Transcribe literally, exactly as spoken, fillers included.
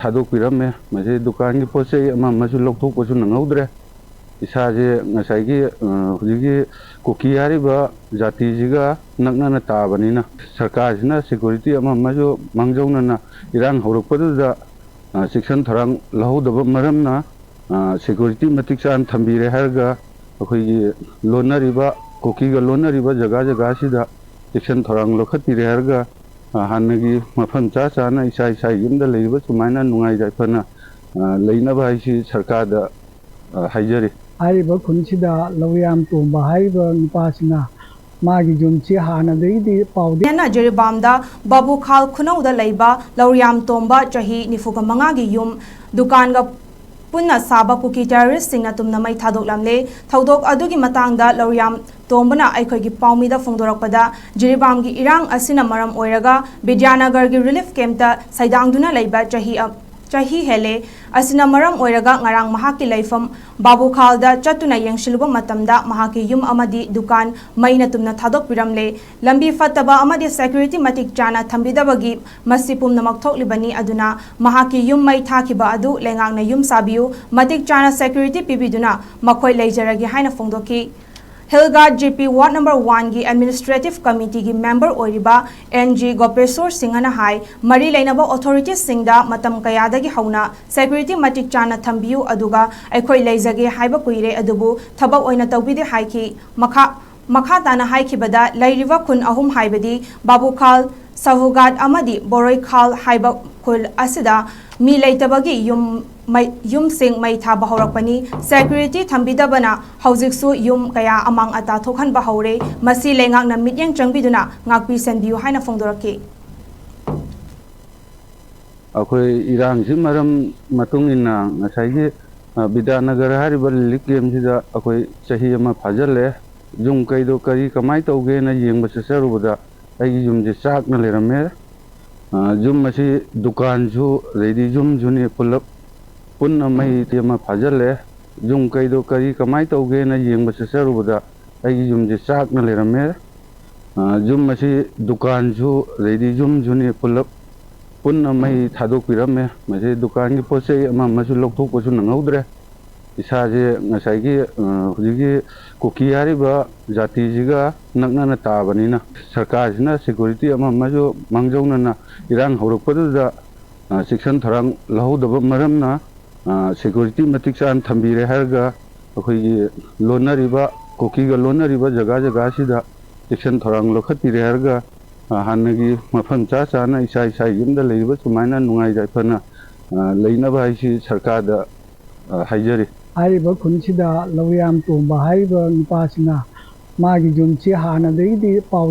ꯊꯥꯗꯣꯛꯄꯤꯔꯝꯃꯦ꯫ ꯃꯁꯤ ꯗꯨꯀꯥꯟꯒꯤ ꯄꯣꯠ ꯆꯩ ꯑꯃ ꯑꯃꯁꯨ ꯂꯧꯊꯣꯛꯄꯁꯨ ꯅꯪꯍꯧꯗ꯭ꯔꯦ꯫ ꯏꯁꯥꯁꯦ ꯉꯁꯥꯏꯒꯤ, ꯑ, ꯍꯧꯖꯤꯛꯀꯤ ꯀꯨꯀꯤ ꯍꯥꯏꯔꯤꯕ ꯖꯥꯇꯤꯁꯤꯒ ꯅꯛꯅꯅ ꯇꯥꯕꯅꯤꯅ, ꯁꯔꯀꯥꯔꯁꯤꯅ ꯁꯦꯀ꯭ꯌꯨꯔꯤꯇꯤ ꯑꯃ ꯑꯃꯁꯨ ꯃꯥꯡꯖꯧꯅꯅ ꯏꯔꯥꯡ ꯍꯧꯔꯛꯄꯗꯨꯗ, ꯑ, ꯆꯦꯛꯁꯤꯟ ꯊꯧꯔꯥꯡ ꯂꯧꯍꯧꯗꯕ ꯃꯔꯝꯅ, ꯑ, ꯁꯦꯀ꯭ꯌꯨꯔꯤꯇꯤ ꯃꯇꯤꯛ ꯆꯥꯅ ꯊꯝꯕꯤꯔꯦ ꯍꯥꯏꯔꯒ, ꯑꯩꯈꯣꯏꯒꯤ ꯂꯣꯟꯅꯔꯤꯕ, ꯀꯨꯀꯤꯒ ꯂꯣꯟꯅꯔꯤꯕ ꯖꯒꯥ ꯖꯒꯥꯁꯤꯗ ꯆꯦꯛꯁꯤꯟ ꯊꯧꯔꯥꯡ ꯂꯧꯈꯠꯄꯤꯔꯦ ꯍꯥꯏꯔꯒ, ꯑ, ꯍꯥꯟꯅꯒꯤ ꯃꯐꯝ ꯆꯥ ꯆꯥꯅ ꯏꯁꯥ ꯏꯁꯥꯒꯤ ꯌꯨꯝꯗ ꯂꯩꯔꯤꯕ ꯁꯨꯃꯥꯏꯅ ꯅꯨꯡꯉꯥꯏ ꯌꯥꯏꯐꯅ, ꯑ, ꯂꯩꯅꯕ ꯍꯥꯏꯁꯤ ꯁꯔꯀꯥꯔꯗ, ꯑ, ꯍꯥꯏꯖꯔꯤ꯫ ꯍꯥꯏꯔꯤꯕ ꯈꯨꯟꯁꯤꯗ ꯂꯧꯔꯤꯌꯥꯝ ꯇꯣꯝꯕ ꯍꯥꯏꯔꯤꯕ ꯅꯨꯄꯥꯁꯤꯅ ꯃꯥꯒꯤ ꯌꯨꯝꯁꯤ ꯍꯥꯟꯅꯗꯒꯤꯗꯤ ꯄꯥꯎꯗꯤ ꯍꯦꯟꯅ ꯖꯤꯔꯤꯕꯥꯝꯗ ꯕꯥꯕꯨꯈꯥꯜ ꯈꯨꯅꯧꯗ ꯂꯩꯕ ꯂꯧꯔꯤꯌꯥꯝ ꯇꯣꯝꯕ ꯆꯍꯤ ꯅꯤꯐꯨꯒ ꯃꯉꯥꯒꯤ ꯌꯨꯝ ꯗꯨꯀꯥꯟꯒ ꯄꯨꯟꯅ ꯁꯥꯕ ꯀꯨꯀꯤ ꯇꯦꯔꯣꯔꯤꯁꯁꯤꯡꯅ ꯇꯨꯝꯅ ꯃꯩ ꯊꯥꯗꯣꯛꯂꯝꯂꯦ꯫ ꯊꯧꯗꯣꯛ ꯑꯗꯨꯒꯤ ꯃꯇꯥꯡꯗ ꯂꯧꯔꯤꯌꯥꯝ ꯇꯣꯝꯕꯅ ꯑꯩꯈꯣꯏꯒꯤ ꯄꯥꯎꯃꯤꯗ ꯐꯣꯡꯗꯣꯔꯛꯄꯗ, ꯖꯤꯔꯤꯕꯥꯝꯒꯤ ꯏꯔꯥꯡ ꯑꯁꯤꯅ ꯃꯔꯝ ꯑꯣꯏꯔꯒ ꯕꯤꯗ꯭ꯌꯥꯅꯒꯔꯒꯤ ꯔꯤꯂꯤꯐ ꯀꯦꯝꯞꯇ ꯁꯩꯗꯥꯡꯗꯨꯅ ꯂꯩꯕ ꯆꯍꯤ ꯑ-, ꯆꯍꯤ ꯍꯦꯜꯂꯦ꯫ ꯑꯁꯤꯅ ꯃꯔꯝ ꯑꯣꯏꯔꯒ ꯉꯔꯥꯡ ꯃꯍꯥꯛꯀꯤ ꯂꯩꯐꯝ ꯕꯥꯕꯨꯈꯥꯜꯗ ꯆꯠꯇꯨꯅ ꯌꯦꯡꯁꯤꯜꯂꯨꯕ ꯃꯇꯝꯗ ꯃꯍꯥꯛꯀꯤ ꯌꯨꯝ ꯑꯃꯗꯤ ꯗꯨꯀꯥꯟ ꯃꯩꯅ ꯇꯨꯝꯅ ꯊꯥꯗꯣꯛꯄꯤꯔꯝꯂꯦ꯫ ꯂꯝꯕꯤ ꯐꯠꯇꯕ ꯑꯃꯗꯤ ꯁꯦꯀ꯭ꯌꯨꯔꯤꯇꯤ ꯃꯇꯤꯛ ꯆꯥꯅ ꯊꯝꯕꯤꯗꯕꯒꯤ ꯃꯁꯤ ꯄꯨꯝꯅꯃꯛ ꯊꯣꯛꯂꯤꯕꯅꯤ꯫ ꯑꯗꯨꯅ ꯃꯍꯥꯛꯀꯤ ꯌꯨꯝ ꯃꯩ ꯊꯥꯈꯤꯕ ꯑꯗꯨ ꯂꯩꯉꯥꯛꯅ ꯌꯨꯝ ꯁꯥꯕꯤꯌꯨ, ꯃꯇꯤꯛ ꯆꯥꯅ ꯁꯦꯀ꯭ꯌꯨꯔꯤꯇꯤ ꯄꯤꯕꯤꯗꯨꯅ ꯃꯈꯣꯏ ꯂꯩꯖꯔꯒꯦ ꯍꯥꯏꯅ ꯐꯣꯡꯗꯣꯛꯈꯤ꯫ Hill guard G P ward number ꯋꯥꯟꯒꯤ ꯑꯦꯗꯃꯤꯅꯤꯁꯇ꯭ꯔꯦꯇꯤꯚ ꯀꯃꯤꯇꯤꯒꯤ ꯃꯦꯝꯕꯔ ꯑꯣꯏꯔꯤꯕ ꯑꯦꯟ ꯖꯤ ꯒꯣꯄꯦꯁꯣꯔ ꯁꯤꯡꯍꯅ ꯍꯥꯏ, ꯃꯔꯤ ꯂꯩꯅꯕ ꯑꯣꯊꯣꯔꯤꯇꯤꯁꯁꯤꯡꯗ ꯃꯇꯝ ꯀꯌꯥꯗꯒꯤ ꯍꯧꯅ ꯁꯦꯀ꯭ꯌꯨꯔꯤꯇꯤ ꯃꯇꯤꯛ ꯆꯥꯅ ꯊꯝꯕꯤꯌꯨ, ꯑꯗꯨꯒ ꯑꯩꯈꯣꯏ ꯂꯩꯖꯒꯦ ꯍꯥꯏꯕ ꯀꯨꯏꯔꯦ, ꯑꯗꯨꯕꯨ ꯊꯕꯛ ꯑꯣꯏꯅ ꯇꯧꯕꯤꯗꯦ ꯍꯥꯏꯈꯤ꯫ ꯃꯈꯥ, ꯃꯈꯥ ꯇꯥꯅ ꯍꯥꯏꯈꯤꯕꯗ, ꯂꯩꯔꯤꯕ ꯈꯨꯟ ꯑꯍꯨꯝ ꯍꯥꯏꯕꯗꯤ ꯕꯥꯕꯨꯈꯥꯜ, ꯁꯍꯨꯒꯥꯠ ꯑꯃꯗꯤ ꯕꯣꯔꯣꯏꯈꯥꯜ ꯍꯥꯏꯕ ꯈꯨꯜ ꯑꯁꯤꯗ ꯃꯤ ꯂꯩꯇꯕꯒꯤ ꯌꯨꯝ ꯃꯩ, ꯌꯨꯝꯁꯤꯡ ꯃꯩ ꯊꯥꯕ ꯍꯧꯔꯛꯄꯅꯤ꯫ ꯁꯦꯀ꯭ꯌꯨꯔꯤꯇꯤ ꯊꯝꯕꯤꯗꯕꯅ ꯍꯧꯖꯤꯛꯁꯨ ꯌꯨꯝ ꯀꯌꯥ ꯑꯃꯥꯡ ꯑꯇꯥ ꯊꯣꯛꯍꯟꯕ ꯍꯧꯔꯦ꯫ ꯃꯁꯤ ꯂꯩꯉꯥꯛꯅ ꯃꯤꯠꯌꯦꯡ ꯆꯪꯕꯤꯗꯨꯅ ꯉꯥꯛꯄꯤ ꯁꯦꯟꯕꯤꯌꯨ ꯍꯥꯏꯅ ꯐꯣꯡꯗꯣꯔꯛꯈꯤ꯫ ꯑꯩꯈꯣꯏ ꯏꯔꯥꯡꯁꯤ ꯃꯔꯝ ꯃꯇꯨꯡ ꯏꯟꯅ ꯉꯁꯥꯏꯒꯤ, ꯑ, ꯕꯤꯗ꯭ꯌꯥꯅꯒꯔ ꯍꯥꯏꯔꯤꯕ ꯔꯤꯂꯤꯐ ꯀꯦꯝꯁꯤꯗ ꯑꯩꯈꯣꯏ ꯆꯍꯤ ꯑꯃ ꯐꯥꯖꯤꯜꯂꯦ꯫ ꯌꯨꯝ ꯀꯩꯗꯣ ꯀꯔꯤ ꯀꯃꯥꯏꯅ ꯇꯧꯒꯦꯅ ꯌꯦꯡꯕ ꯆꯠꯆꯔꯨꯕꯗ ꯑꯩꯒꯤ ꯌꯨꯝꯁꯦ ꯆꯥꯛꯅ ꯂꯩꯔꯝꯃꯦ꯫ ꯑ, ꯌꯨꯝ ꯑꯁꯤ ꯗꯨꯀꯥꯟꯁꯨ ꯑꯗꯩꯗꯤ ꯌꯨꯝꯁꯨꯅꯤ ꯄꯨꯂꯞ ꯄꯨꯟꯅ ꯃꯩ ꯑꯃ ꯐꯥꯖꯤꯜꯂꯦ꯫ ꯌꯨꯝ ꯀꯩꯗꯣ ꯀꯔꯤ ꯀꯃꯥꯏꯅ ꯇꯧꯒꯦꯅ ꯌꯦꯡꯕ ꯆꯠꯆꯔꯨꯕꯗ ꯑꯩꯒꯤ ꯌꯨꯝꯁꯦ ꯆꯥꯛꯅ ꯂꯩꯔꯝꯃꯦ꯫ ꯑ, ꯌꯨꯝ ꯑꯁꯤ ꯗꯨꯀꯥꯟꯁꯨ ꯑꯗꯩꯗꯤ ꯌꯨꯝꯁꯨꯅꯤ ꯄꯨꯂꯞ ꯄꯨꯟꯅ ꯃꯩ ꯊꯥꯗꯣꯛꯄꯤꯔꯝꯃꯦ꯫ ꯃꯁꯤ ꯗꯨꯀꯥꯟꯒꯤ ꯄꯣꯠ ꯆꯩ ꯑꯃ ꯑꯃꯁꯨ ꯂꯧꯊꯣꯛꯄꯁꯨ ꯅꯪꯍꯧꯗ꯭ꯔꯦ꯫ ꯏꯁꯥꯁꯦ ꯉꯁꯥꯏꯒꯤ, ꯑ, ꯍꯧꯖꯤꯛꯀꯤ ꯀꯨꯀꯤ ꯍꯥꯏꯔꯤꯕ ꯖꯥꯇꯤꯁꯤꯒ ꯅꯛꯅꯅ ꯇꯥꯕꯅꯤꯅ, ꯁꯔꯀꯥꯔꯁꯤꯅ ꯁꯦꯀ꯭ꯌꯨꯔꯤꯇꯤ ꯑꯃ ꯑꯃꯁꯨ ꯃꯥꯡꯖꯧꯅꯅ ꯏꯔꯥꯡ ꯍꯧꯔꯛꯄꯗꯨꯗ, ꯑ, ꯆꯦꯛꯁꯤꯟ ꯊꯧꯔꯥꯡ ꯂꯧꯍꯧꯗꯕ ꯃꯔꯝꯅ, ꯑ, ꯁꯦꯀ꯭ꯌꯨꯔꯤꯇꯤ ꯃꯇꯤꯛ ꯆꯥꯅ ꯊꯝꯕꯤꯔꯦ ꯍꯥꯏꯔꯒ, ꯑꯩꯈꯣꯏꯒꯤ ꯂꯣꯟꯅꯔꯤꯕ, ꯀꯨꯀꯤꯒ ꯂꯣꯟꯅꯔꯤꯕ ꯖꯒꯥ ꯖꯒꯥꯁꯤꯗ ꯆꯦꯛꯁꯤꯟ ꯊꯧꯔꯥꯡ ꯂꯧꯈꯠꯄꯤꯔꯦ ꯍꯥꯏꯔꯒ, ꯑ, ꯍꯥꯟꯅꯒꯤ ꯃꯐꯝ ꯆꯥ ꯆꯥꯅ ꯏꯁꯥ ꯏꯁꯥ ꯌꯨꯝꯗ ꯂꯩꯔꯤꯕ ꯁꯨꯃꯥꯏꯅ ꯅꯨꯡꯉꯥꯏ ꯌꯥꯏꯐꯅ, ꯑ, ꯂꯩꯅꯕ ꯍꯥꯏꯁꯤ ꯁꯔꯀꯥꯔꯗ, ꯑ, ꯍꯥꯏꯖꯔꯤ꯫ ꯍꯥꯏꯔꯤꯕ ꯈꯨꯟꯁꯤꯗ ꯂꯧꯔꯤꯌꯥꯝ ꯇꯣꯝꯕ ꯍꯥꯏꯔꯤꯕ ꯅꯨꯄꯥꯁꯤꯅ ꯃꯥꯒꯤ ꯌꯨꯝꯁꯤ ꯍꯥꯟꯅꯗꯒꯤꯗꯤ ꯄꯥꯎꯗꯤ